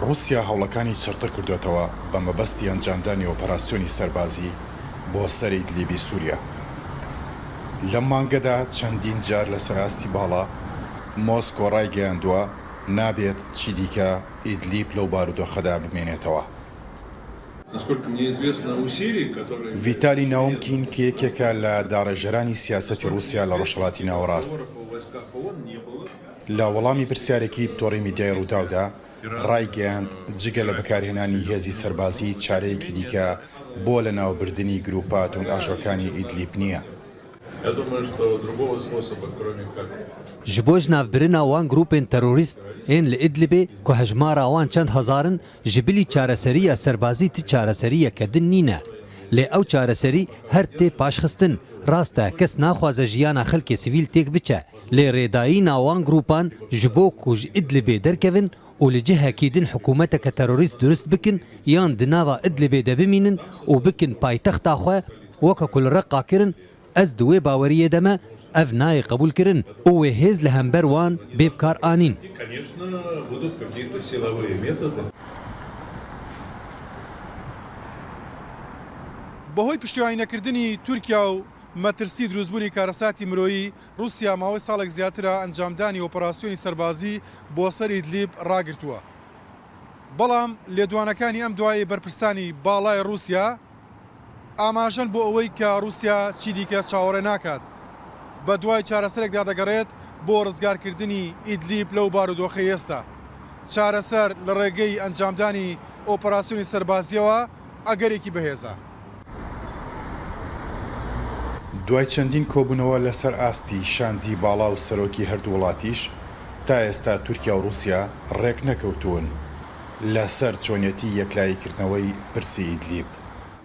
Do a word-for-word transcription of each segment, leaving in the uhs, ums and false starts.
رووسیا هەوڵەکانی چڕتر کردووەتەوە بە مەبەستی ئەنجامدانی ئۆپەراسیۆنی سەربازی بۆ سەر ئیدلیبی سووریا. لەم مانگەدا چەندین جار لەسەر ئاستی باڵا مۆسکۆ ڕایگەیاندووە نابێت چی دیکە ئیدلیب لەو بارودۆخەدا بمێنێتەوە. ڤیتالی ناومکین کە یەکێکە لە داڕێژەرانی سیاسەتی رووسیا لە ڕۆژهەڵاتی ناوەڕاست، لە وەڵامی پرسیارێکی تۆڕی میدیای ڕووداودا ڕایگەیاند، جگە لە بەکارهێنانی هێزی سەربازی، چارەیەکی دیکە بۆ لەناوبردنی گروپە توندئاژۆکانی ئیدلیب نییە. Ji bo ji nav birina wan grûpên terorîst ên li Idlibê ku hejmara wan çend hezar in, ji bilî çareseriya serbazî ti çareseriyeke din nîne. Lê ew çareserî her tê paşxistin. Rast e, kes naxwaze jiyana xelkê sivîl têk biçe. Lê rêdayîna wan grûpan ji bo ku ji Idlibê derkevin û li cihekî din hikûmeteke terorîst durust bikin yan di nava Idlibê de bimînin û bikin paytexta xwe, weke ku li Reqqa kirin, ez di wê baweriyê de me, ev nayê qebûlkirin û wê hêz li hember wan bê bikar anîn. بەهۆی پشتیوانی نەکردنی تورکیا و مەترسی دروستبوونی کارەساتی مرۆیی، رووسیا ماوەی ساڵێک زیاترە ئەنجامدانی ئۆپەراسیۆنی سەربازی بۆ سەر ئیدلیب ڕاگرتووە. بەڵام لێدوانەکانی ئەم دوایەی بەرپرسانی باڵای رووسیا ئاماژەن بۆ ئەوەی کە رووسیا چی دیکە چاوەڕێ ناکات، بە دوای چارەسەرێکدا دەگەڕێت بۆ ڕزگارکردنی ئیدلیب لەو بارودۆخەی ئێستا. چارەسەر لە ڕێگەی ئەنجامدانی ئۆپەراسیۆنی سەربازییەوە ئەگەرێکی بەهێزە. دوای چەندین کۆبوونەوە لەسەر ئاستی شاندی باڵا و سەرۆکی هەردوو وڵاتیش، تا ئێستا تورکیا و رووسیا ڕێک نەکەوتوون لەسەر چۆنیەتی یەکلاییکردنەوەی پرسی ئیدلیب.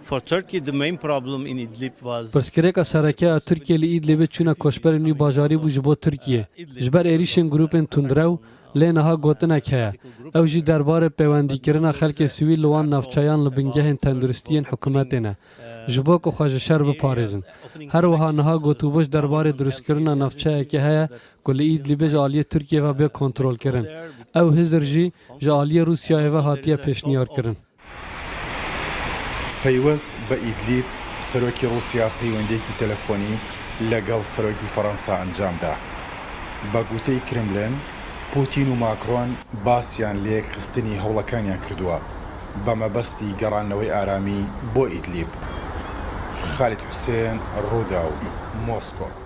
For Turkey, the main problem in Idlib was Pirsgirêka sereke ya Tirkiyê li Îdlibê çûna koçberên wî bajarî bû ji bo Tirkiyê. Ji ber êrîşên grûpên tundrew, lê niha gotinek heye. Ew jî derbarê peywendîkirina xelkê sivîl li wan navçeyan li bingehên tenduristiyên hikûmetê ne. Ji bo ku xwe ji şer biparêzin. Her wiha niha gotûbû ji derbarê dirustkirina navçeyekê heye ku li Îdlibê ji aliyê Tirkiyê ve bê kontrolkirin. Ew hizir jî ji aliyê Rûsyayê ve hatiye pêşniyarkirin. پەیوەست بە ئیدلیب، سەرۆکی رووسیا پەیوەندییەکی تەلەفۆنی لەگەڵ سەرۆکی فەڕەنسا ئەنجامدا. بە گوتەی کرملن، پوتین و ماکرۆن باسیان لە یەکخستنی هەوڵەکانیان کردووە بە مەبەستی گەڕاندنەوەی ئارامی بۆ ئیدلیب. خالید حوسێن، ڕووداو، مۆسکۆ.